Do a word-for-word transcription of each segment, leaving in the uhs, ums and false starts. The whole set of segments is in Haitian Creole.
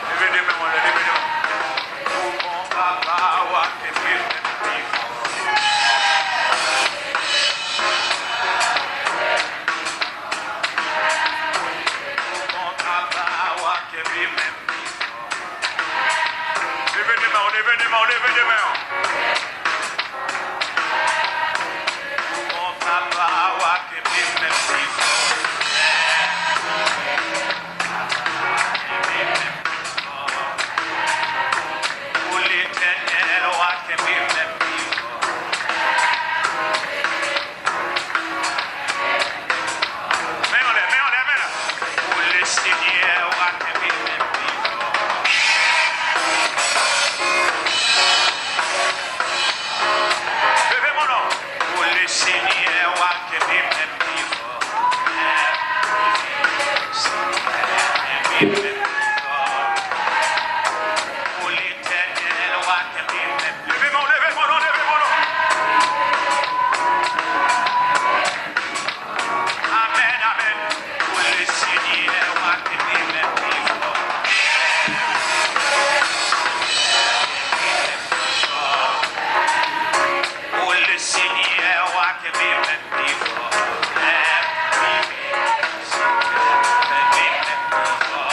Leve de men w anlè, leve de men. Pou bon papa w a kenbe menm pi fò. Pou bon papa w a kenbe menm pi fò. Leve de men w, leve de men w, leve de men w. Pou bon papa w a kenbe menm pi fò. Pou Letènèl w a kenbe menm pi fò. Men anlè, men anlè, men anlè. Pou Lesenyè w a kenbe menm pi fò. Leve men w non. Pou Lesenyè w a kenbe menm pi fò. Kenbe menm pi fò. Pou Letènèl w a kenbe menm. Leve men w, leve men w non, leve men w non. Amèn, amèn. Pou Lesenyè w a kenbe menm pi fò. Pou Lesenyè w a kenbe menm pi fò. Kenbe menm pi fò.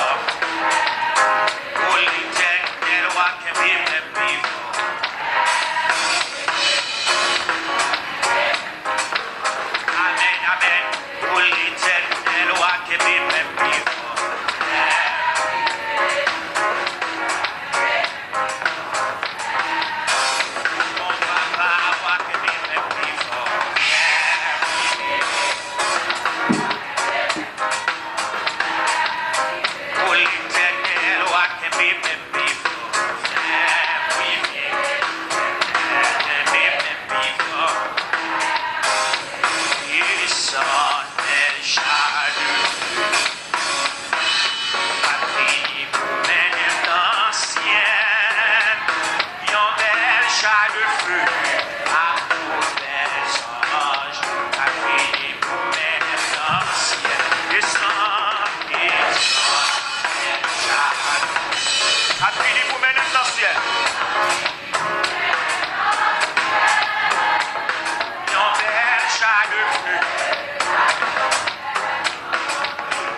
Pou Letènèl w a kenbe menm pi fò. Amèn, amèn. Pou Letènèl w a kenbe menm pi fò. Pou bon papa w a kenbe menm pi fò. Pou Letènèl w a kenbe menm pi fò. Kenbe menm pi fò. Desann bèl chadè. K ap vini pou mennen m nan syèl. Yon bèl chadè ak tout bèl zanj. K ap vini pou mennen m nan syèl. Desann, desann, bèl chadè. K ap vini pou mennen m nan syèl. Yon bèl chadè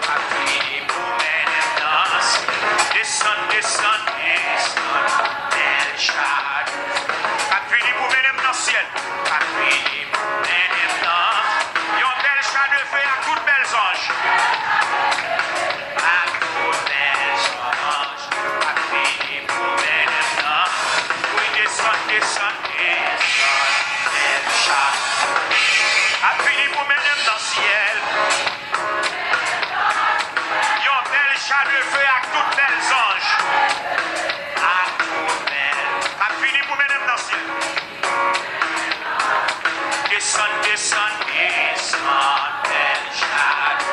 k ap vini pou mennen m nan syèl. Desann, desann, desann. Bèl chadè k ap vini pou mennen m nan syèl. K ap vini pou mennen m nan. Yon bèl chadè ak tout bèl zanj. Ak tout bèl zanj. K ap vini pou mennen m nan. Wi, desann, desann, desann, bèl chadè. K ap vini pou mennen m nan syèl. Yon bèl chadè ak tout bèl zanj. Ak tout bèl. K ap vini pou mennen m nan syèl. Desann, desann, desann, bèl chadè.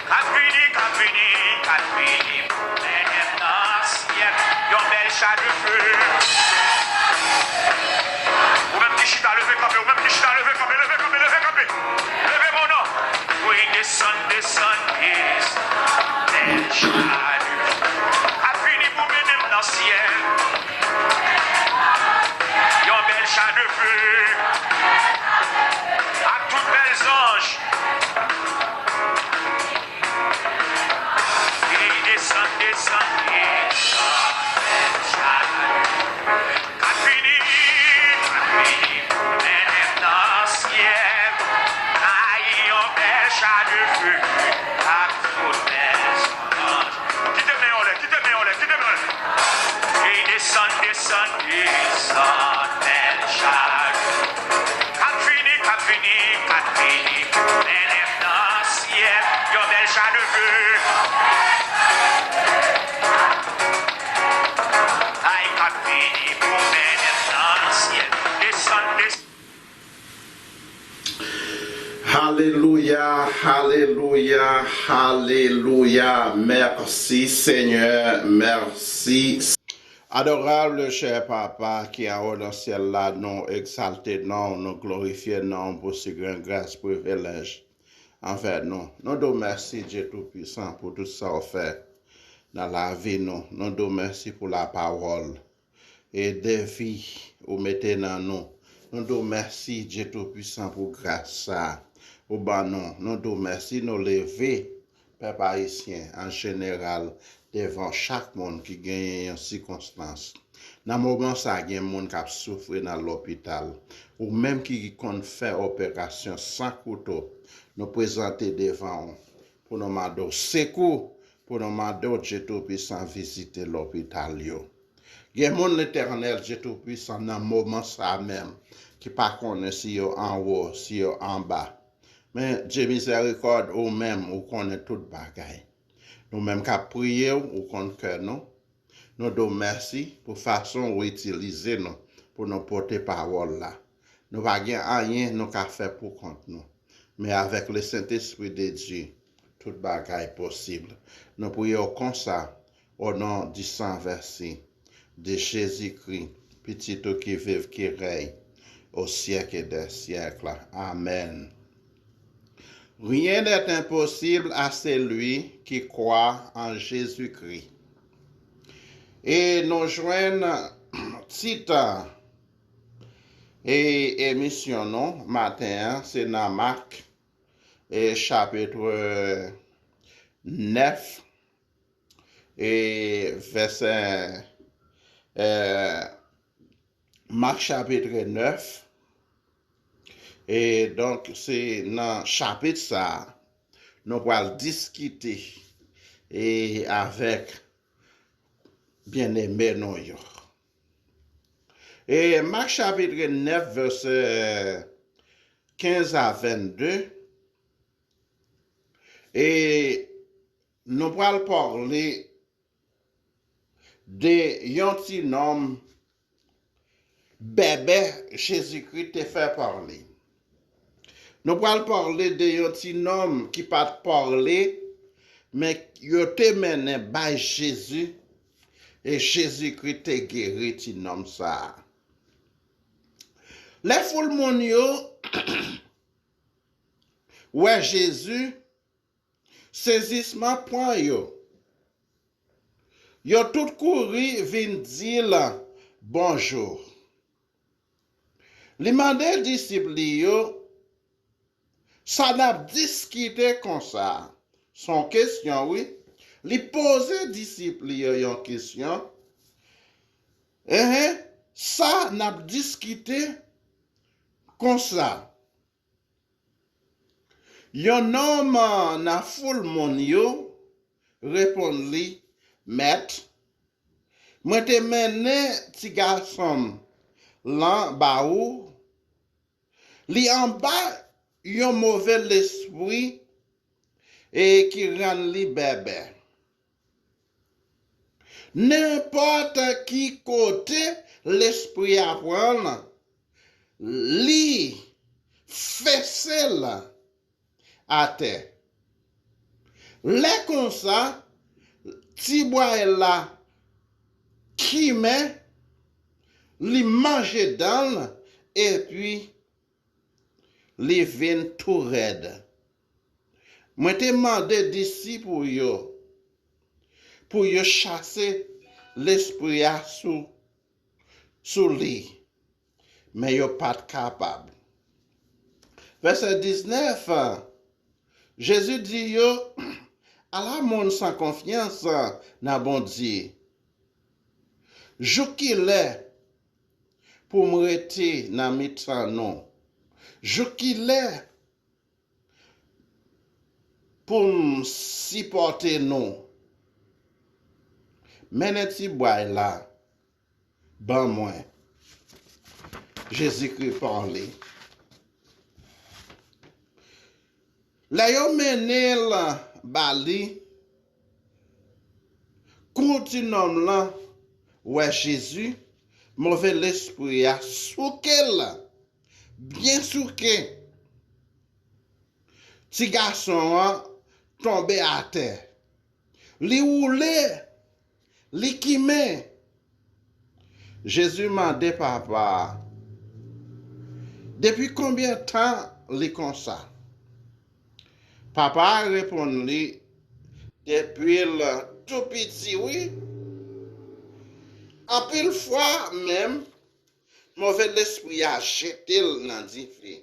K ap vini, k ap vini, k ap vini pou mennen m nan syèl. Yon bèl chadè. Ou menm ki chita, leve kanpe, ou menm ki chita, leve kanpe, leve kanpe, leve kanpe. Leve men w non. Wi, desann, desann, desann. Bèl chadè. K ap vini pou mennen m nan syèl. Yon bèl chadè. Ak tout bèl zanj. Vini desann, desann, desann, bèl chadè. K ap vini, k ap vini pou mennen m nan syèl. Ay, yon bèl chadè. Ak tout bèl zanj. Kite men w anlè, kite men w anlè, kite men w anlè. Ey, desann, desann, desann, bèl chadè. K ap vini, k ap vini, k ap vini pou mennen m nan syèl. Yon bèl chadè. Ay, k ap vini pou mennen m nan syèl. Desann, desann. Alelouya, alelouya, alelouya. Mèsi, Senyè, mèsi. Adorable chè Papa ki anwo nan syèl la, nou egzalte non w, nou glorifye non w pou si gran gras, privilèj anvè nou. Nou di w mèsi, Dye Toupisan, pou tout sa w fè nan lavi nou. Nou di w mèsi pou lapawòl e defi ou mete nan nou. Nou di w mèsi, Dye Toupisan, pou gras sa a ou ban nou. Nou di w mèsi, nou leve pèp ayisyen an jeneral devan chak moun ki genyen yon sikonstans. Nan moman sa a, gen moun k ap soufri nan lopital. Ou menm ki konn fè operasyon san kouto, nou prezante devan w pou nou mande w sekou, pou nou mande w, Dye Toupisan, vizite lopital yo. Gen moun, Letènèl Dye Toupisan, nan moman sa a menm, ki pa konnen si yo anwo, si yo anba. Men, Dye mizèrikòd, ou menm, ou konnen tout bagay. Nou menm k ap priye w, ou konn kè nou. Nou di w mèsi pou fason ou itilize nou pou nou pote pawòl la. Nou pa gen anyen nou ka fè pou kont nou. Men avèk le Sentespri de Dye, tout bagay posib. Nou priye w konsa, o non di san vèsi de Jezikri, Pitit ou ki viv, ki rèy o syèk e dè syèk. Amèn. Rien n'est impossible à celui qui croit en Jésus-Christ. E nou jwenn tit e emisyon nou maten an, se nan Mak e chapit nèf e vèsè, e, Mak chapit nèf. E donk, se nan chapit sa a, nou pral diskite e avèk byeneme nou yo. E Mak chapit nèf, vèsè kenz a vennde, e nou pral pale de yon ti nonm bèbè Jezikri te fè pale. Nou pral pale de yon ti nonm ki pa t pale, men yo te mennen bay Jezi, e Jezikri te geri ti nonm sa a. Lè foul moun yo wè Jezi, sezisman pran yo. Yo tout kouri vin di l bonjou. Li mande disip li yo, sa n ap diskite konsa? Se yon kesyon, wi. Li poze disip li yo yon kesyon. Enhen, sa n ap diskite konsa? Yon nonm nan foul moun yo reponn li, Mèt, mwen te mennen ti gason m lan ba ou. Li anba yon move lespri e ki rann li bèbè. Nenpòt ki kote lespri a pran l, li fese l atè. Lè konsa, ti bway la kimen, li manje dan l, epi li vin tou rèd. Mwen te mande disip ou yo pou yo chase lespri a sou, sou li, men yo pa t kapab. Vèsè diznèf, Jezi di yo, ala moun san konfyans nan Bondye! Jouk kilè pou m rete nan mitan nou? Jouk kilè pou m sipòte nou? Mennen ti bway la ban mwen. Jezikri pale. Lè yo mennen l ba li, kou ti nonm lan wè Jezi, move lespri a souke l, byen souke. Ti gason an tonbe atè. Li woule, li kimen. Jezi mande Papa a, depi konbyen tan li konsa? Papa a reponn li, depi l tou piti, wi. Anpil fwa menm, move lespri a jete l nan dife.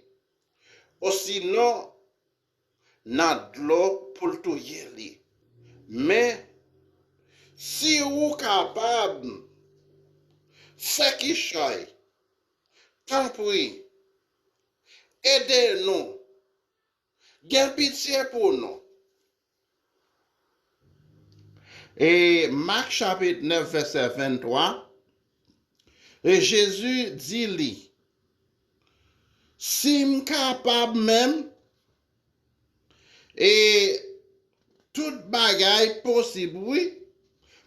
Osinon, nan dlo pou l touye li. Men, si ou kapab fè kichòy, tanpri, ede nou. Gen pitye pou nou. E Mak chapit nèf, vèsè venntwa, e Jezi di li, si m kapab menm, e tout bagay posib, wi,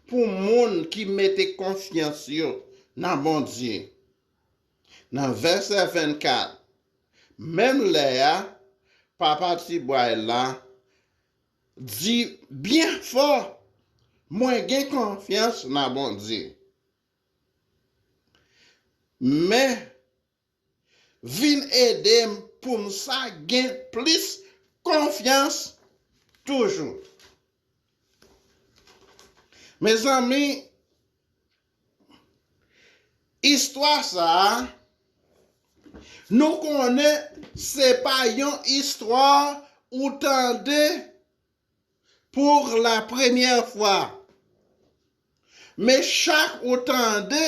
pou moun ki mete konfyans yo nan Bondye. Nan vèsè vennkat, menm lè a, papa tibwa la di byen fò, mwen gen konfyans nan Bondye. Men, vin ede m pou m sa gen plis konfyans toujou. Mezanmi, istwa sa a, nou konnen se pa yon istwa ou tande pour la première fois. Men chak ou tande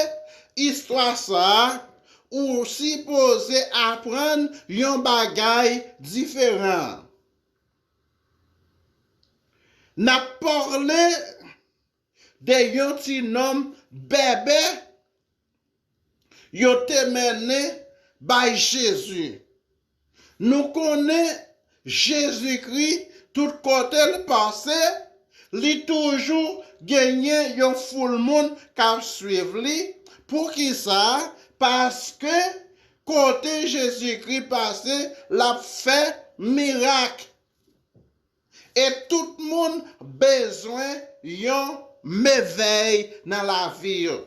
istwa sa a, ou sipoze aprann yon bagay diferan. N ap pale de yon ti nonm bèbè yo te mennen bay Jezi. Nou konnen Jezikri, tout kote l pase, li toujou genyen yon foul moun k ap swiv li. Poukisa? Paske kote Jezikri pase, l ap fè mirak. E tout moun bezwen yon mevèy nan lavi yo.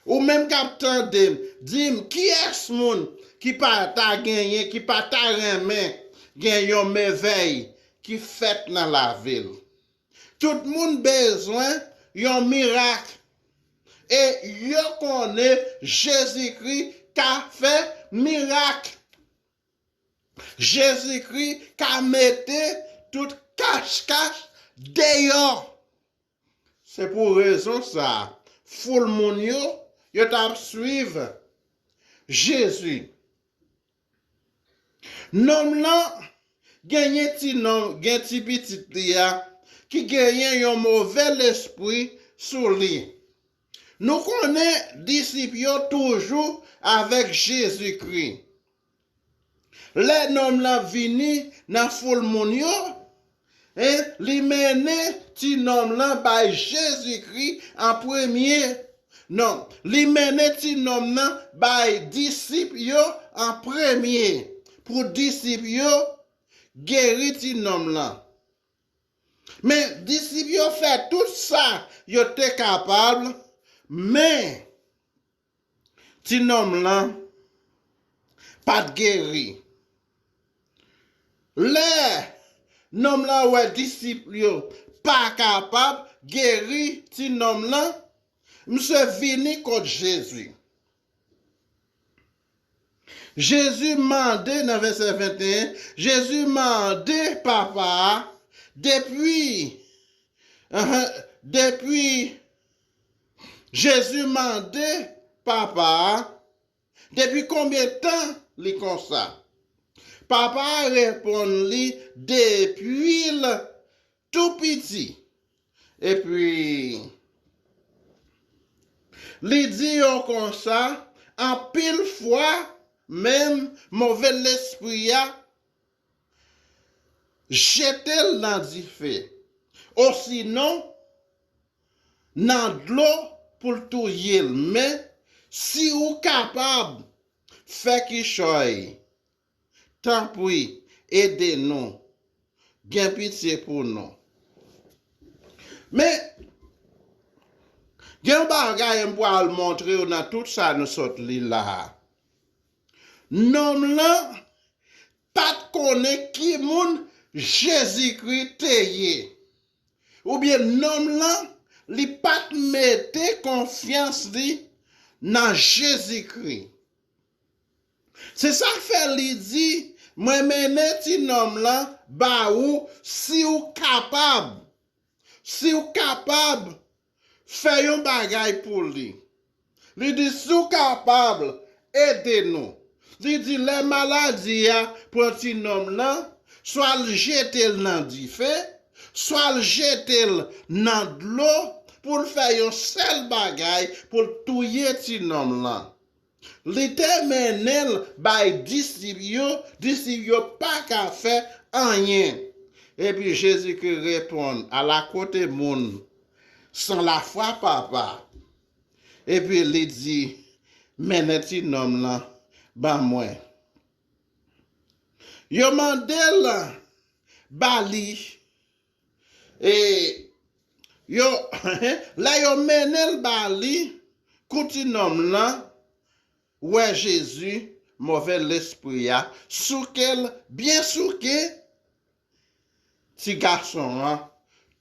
Ou menm k ap tande m, di m, kiyès moun ki pa ta genyen, ki pa ta renmen gen yon mevèy ki fèt nan lavi l? Tout moun bezwen yon mirak. E yo konnen Jezikri ka fè mirak. Jezikri ka mete tout kachkach deyò. Se pou rezon sa a, foul moun yo, yo t ap swiv Jezi. Nonm lan genyen ti nonm, gen ti pitit li a, ki genyen yon move lespri sou li. Nou konnen disip yo toujou avèk Jezikri. Lè nonm lan vini nan foul moun yo, en, li mennen ti nonm lan bay Jezikri an premye. Non, li mennen ti nonm nan bay disip yo an premye, pou disip yo geri ti nonm lan. Men disip yo fè tout sa yo te kapab, men ti nonm lan pa t geri. Lè nonm lan wè disip yo pa kapab geri ti nonm lan, misye vini kot Jezi. Jezi mande, nan vèsè venteyen, Jezi mande Papa a, depi, ahan, depi, Jezi mande Papa a, depi konbyen tan li konsa? Papa a reponn li, depi l tou piti. Epi, li di yo konsa, anpil fwa, menm move lespri a jete l nan dife. Osinon, nan dlo pou l touye l. Men, si ou kapab fè kichòy, tanpri, ede nou. Gen pitye pou nou. Men, Gen yon bagay m pral montre w nan tout sa nou sot li la a. Nonm lan pa t konnen ki moun Jezikri te ye. Oubyen nonm lan, li pa t mete konfyans li nan Jezikri. Se sa k fè li di, mwen mennen ti nonm lan ba ou si w kapab. Si w kapab, fè yon bagay pou li. Li di, si w kapab, ede nou. Li di, lè maladi a pran ti nonm lan, swa l jete l nan dife, swa l jete l nan dlo, pou l fè yon sèl bagay pou l touye ti nonm lan. Li te mennen l bay disip yo, disip yo pa ka fè anyen. Epi Jezikri reponn, ala kote moun san lafwa, papa. Epi li di, mennen ti nonm lan ban mwen. Yo mande l ba li. E yo, lè yo mennen l ba li, kou ti nonm lan wè Jezi, move lespri a souke l byen souke, ti gason an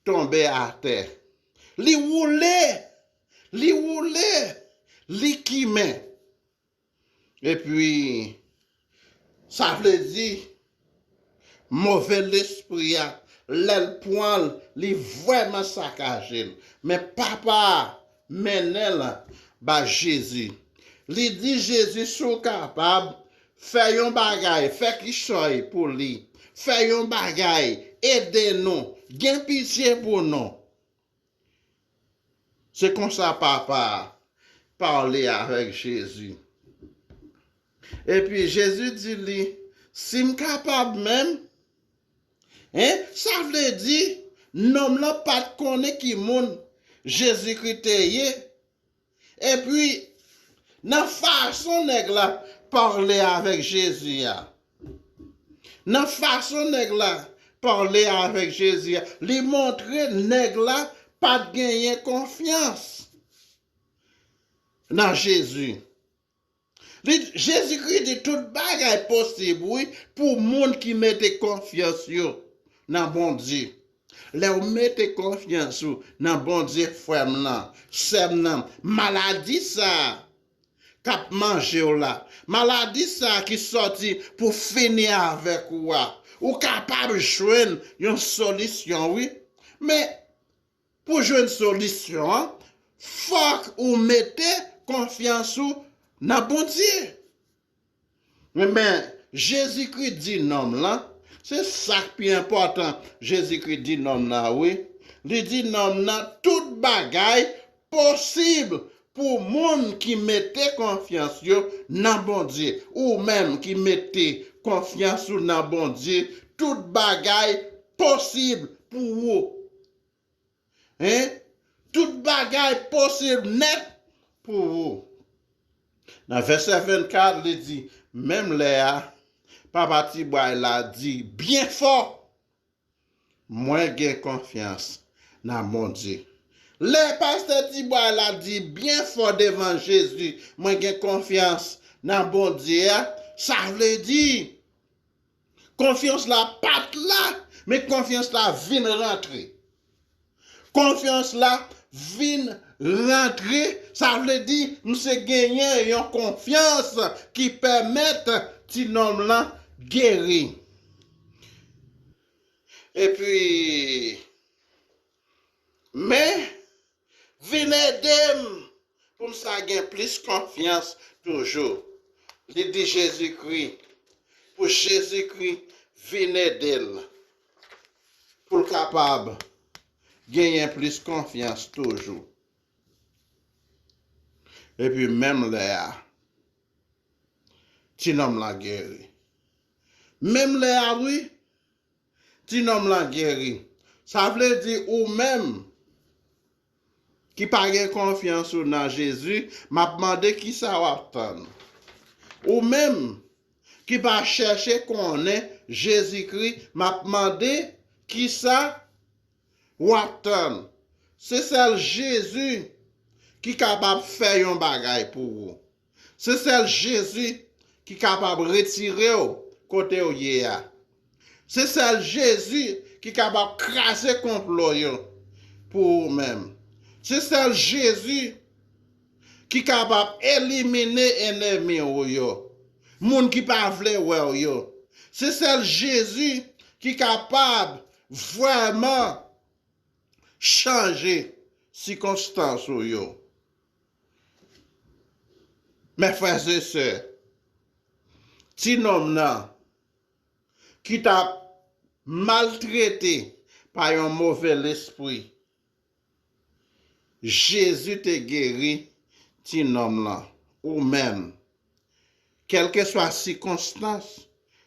tonbe atè. Li woule, li woule, li kimen. Epi, sa vle di, move lespri a, lè l pran l, li vrèman sakaje l. Men papa a mennen l ba Jezi. Li di Jezi, si w kapab, fè yon bagay, fè kichòy pou li. Fè yon bagay, ede nou, gen pitye pou nou. Se konsa papa a pale avèk Jezi. Epi Jezi di li, si m kapab menm, en, sa vle di, nonm lan pa t konnen ki moun Jezikri te ye. Epi, nan fason nèg la pale avèk Jezi a, nan fason nèg la pale avèk Jezi a, li montre nèg la pa t genyen konfyans nan Jezi. Li, Jezikri di tout bagay posib, wi, pou moun ki mete konfyans yo nan Bondye. Lè w mete konfyans ou nan Bondye, frè m nan, sè m nan, maladi sa a k ap manje w la, maladi sa a ki sòti pou fini avèk ou a, ou kapab jwenn yon solisyon, wi. Men, pou jwenn solisyon an, fòk ou mete konfyans ou nan Bondye. Men, Jezikri di nonm lan, se sa k pi enpòtan, Jezikri di nonm lan, wi. Li di nonm lan, tout bagay posib pou moun ki mete konfyans yo nan Bondye. Ou menm ki mete konfyans ou nan Bondye, tout bagay posib pou ou. En? Tout bagay posib nèt pou ou. Nan vèsè vennkat, li di, menm lè a, papa ti bway la di byen fò, mwen gen konfyans nan Bondye. Lè pastè ti bway la di byen fò devan Jezi, mwen gen konfyans nan Bondye a, sa vle di, konfyans la pa t la, men konfyans la vin rantre. Konfyans la vin rantre, sa vle di, misye genyen yon konfyans ki pèmèt ti nonm lan geri. Epi, men, vin ede m pou m sa gen plis konfyans toujou. Li di Jezikri, pou Jezikri vin ede l, pou l kapab genyen plis konfyans toujou. Epi menm lè a, ti nonm lan geri. Menm lè a, wi, ti nonm lan geri. Sa vle di ou menm ki pa gen konfyans ou nan Jezi, m ap mande kisa w ap tann. Ou menm ki pa chèche konnen Jezikri, m ap mande kisa w ap tann. Se sèl Jezi ki kapab fè yon bagay pou ou. Se sèl Jezi ki kapab retire w kote w ye a. Se sèl Jezi ki kapab kraze konplo yo pou ou menm. Se sèl Jezi ki kapab elimine enemi w yo, moun ki pa vle wè w yo. Se sèl Jezi ki kapab vrèman chanje sikonstans ou yo. Mes frères et sœurs, ti nonm nan ki t ap maltrete pa yon move lespri, Jezi te geri ti nonm lan. Ou menm, kèlkeswa sikonstans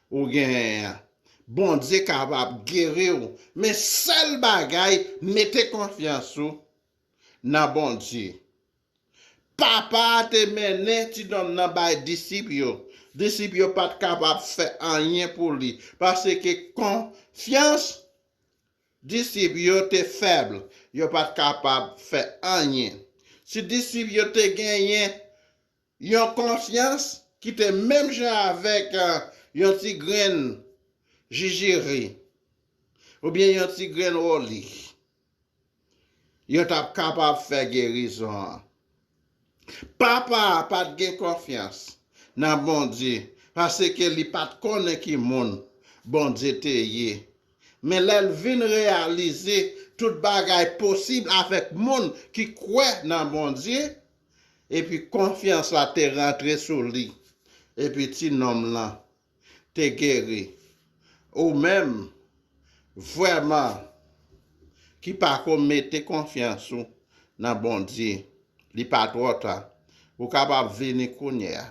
ou genyen an, Bondye kapab geri w. Men sèl bagay, mete konfyans ou nan Bondye. Papa a te mennen ti nonm nan bay disip yo. Disip yo pa t kapab fè anyen pou li, paske konfyans disip yo te fèb, yo pa t kapab fè anyen. Si disip yo te genyen yon konfyans ki te menm jan avèk, eh, yon ti grenn jijiri oubyen yon ti grenn woli, yo t ap kapab fè gerizon an. Papa a pa t gen konfyans nan Bondye, paske li pa t konnen ki moun Bondye te ye. Men lè l vin reyalize tout bagay posib avèk moun ki kwè nan Bondye, epi konfyans la te rantre sou li, epi ti nonm lan te geri. Ou menm, vrèman, ki pako mete konfyans ou nan Bondye, li pa twò ta. Ou kapab vini kounye a.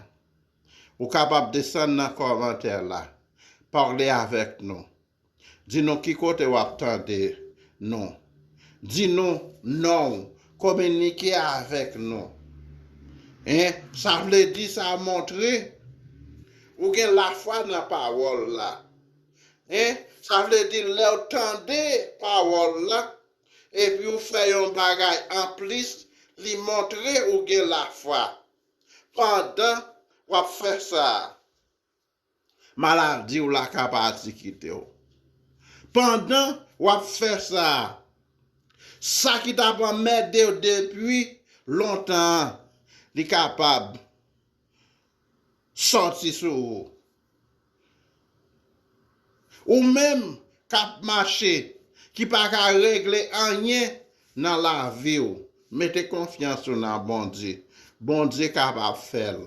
Ou kapab desann nan kòmantè la. Pale avèk nou. Di nou ki kote w ap tande nou. Di nou non w. Kominike avèk nou. Hein? Sa vle di sa montre ou gen lafwa nan pawòl la. Hein? Sa vle di lè w tande pawòl la, epi w fè yon bagay anplis, li montre ou gen lafwa. Pandan w ap fè sa, maladi w la ka pati kite w. Pandan w ap fè sa, sa ki t ap anmède w depi lontan an, li kapab sòti sou ou. Ou menm k ap mache, ki pa ka regle anyen nan lavi w, mete konfyans ou nan Bondye. Bondye kapab fè l.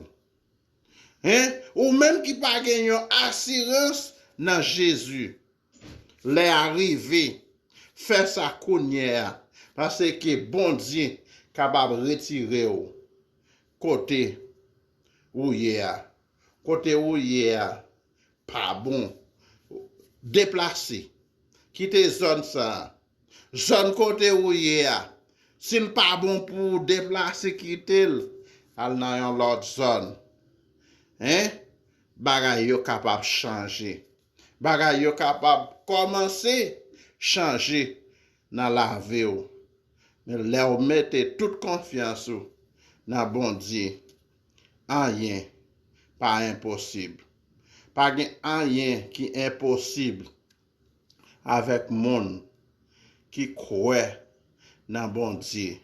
Hein? Ou menm ki pa gen yon asirans nan Jezi, lè a rive, fè sa kounye a, paske Bondye kapab retire w kote ou ye a. Kote ou ye a pa bon. Deplase. Kite zòn sa a. Zòn kote ou ye a, si l pa bon pou w, deplase, kite l, al nan yon lòt zòn. Hein? Bagay yo kapab chanje. Bagay yo kapab kòmanse chanje nan lavi w. Men lè w mete tout konfyans ou nan Bondye, anyen pa enposib. Pa gen anyen ki enposib avèk moun ki kwè nan Bondye.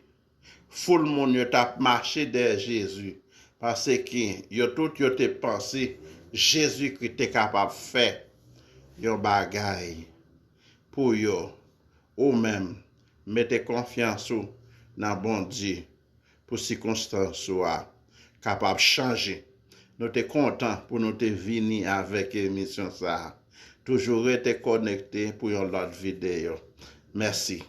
Foul moun yo t ap mache dèyè Jezi, paske yo tout yo te panse Jezikri te kapab fè yon bagay pou yo. Ou menm, mete konfyans ou nan Bondye pou sikonstans ou a kapab chanje. Nou te kontan pou nou te vini avèk emisyon sa a. Toujou rete konekte pou yon lòt videyo. Mèsi.